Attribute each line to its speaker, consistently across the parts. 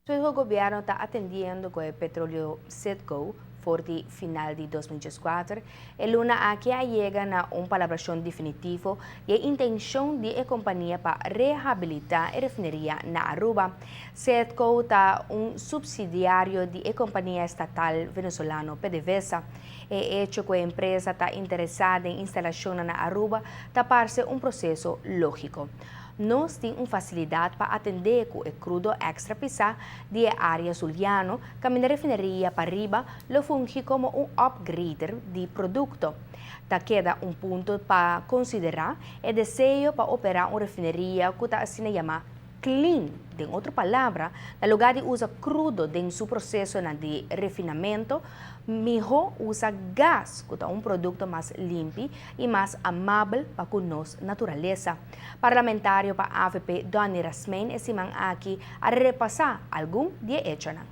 Speaker 1: Su gobierno ta atendiendo cu e petroleo Citgo for di final di 2014. E luna aki a yega na un palabracion definitivo y e intencion di e compania pa rehabilita e refineria na Aruba. Citgo ta un subsidiario di e compania estatal venezolano PDVSA. E hecho cu e empresa ta interesa den instalacion na Aruba ta parce un proceso logico. Nos tin un facilidad pa atende cu e crudo extra pisa di area Zuliano, caminda refineria pariba lo fungi como un upgrader di producto. Ta keda un punto pa considera e deseo pa opera un refineria cu ta asina yama clean, den otro palabra, na lugar di usa crudo den su proceso di refinamento, miho usa gas, cu ta un producto mas limpi y mas amabel pa nos naturalesa. Parlamentario pa AVP Donny Rasmijn e siman aki a repasa algun di e hechonan.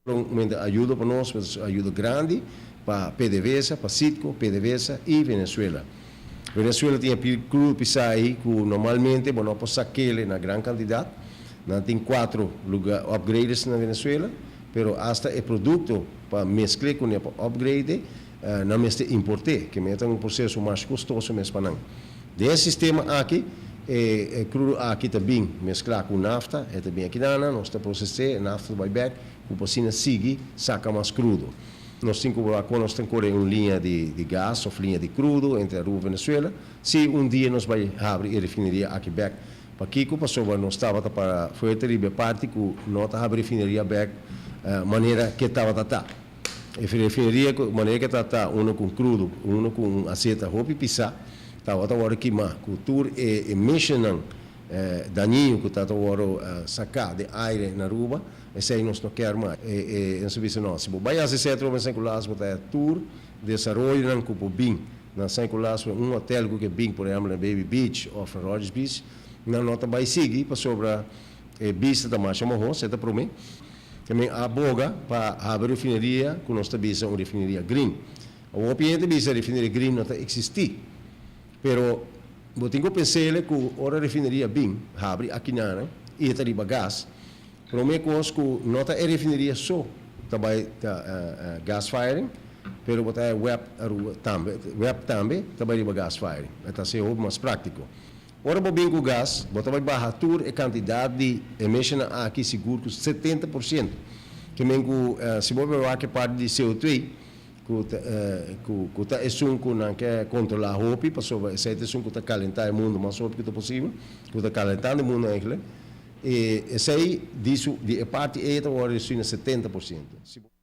Speaker 2: Un ayudo pa nos, ayudo grandi pa PDVSA, pa Citgo, PDVSA y Venezuela. Venezuela tin crudo pisa ey cu normalmente, bon, no por saca na gran cantidad. Nan tin cuater lugar upgraders na Venezuela, pero hasta e producto pa mescla cu pa upgrade, nan mester importa, cu ta un proceso mas costoso mes pa nan. Den e sistema aki, e crudo aki tambe mescla cu nafta, e tambe aki na nos ta procesa, nafta bay back, cu asina sigui saca mas crudo. Nos tin cu nos tin un liña di gas of liña di crudo entre Aruba y Venezuela. Si un dia nos bay habri e refineria aki back, pakico pasobra nos tabata pa fuerte riba parti cu no ta habri refineria back manera cu tabata ta. E refineria manera cu ta uno cu crudo, uno cu azeta hopi pisa, tabata awor kima cu tur e emission dañino cu ta awor saca di aire na Aruba, esey nos no kier mas. E nos bisa no, si bay haci centro na San Nicolas, bo ta tur desaroyo nan cu bin na San Nicolas, un hotel cu bin, por ehempel, na Baby Beach of na Rogers Beach, nan no ta bay sigui pasobra e bista ta mas mahos, ta prome. Tambe a boga pa habri refineria, cu nos ta bisa un refineria green. E opinion ta bisa refineria green no ta existi. Pero bo tin cu pensa cu ora refineria bin, habri aki na, y ta riba gas, prome cos cu no ta e refineria so, tambe ta gas firing, pero bo ta WEB tambe, WEB tambe, tambe riba gas firing. Ta ser mas practico. Ora bo bin cu gas, bo ta bay baha tur e cantidad di emission aki sigur cu 70%. Kiermen cu si bo bay cu parti di CO2, cu ta esun cu nan kier controla hopi, pasobra esey ta esun cu ta calenta e mundo mas hopi cu posibel, cu ta calentando e mundo eigenlijk. E esey di su di e parti ey ta wordo reduci na 70%.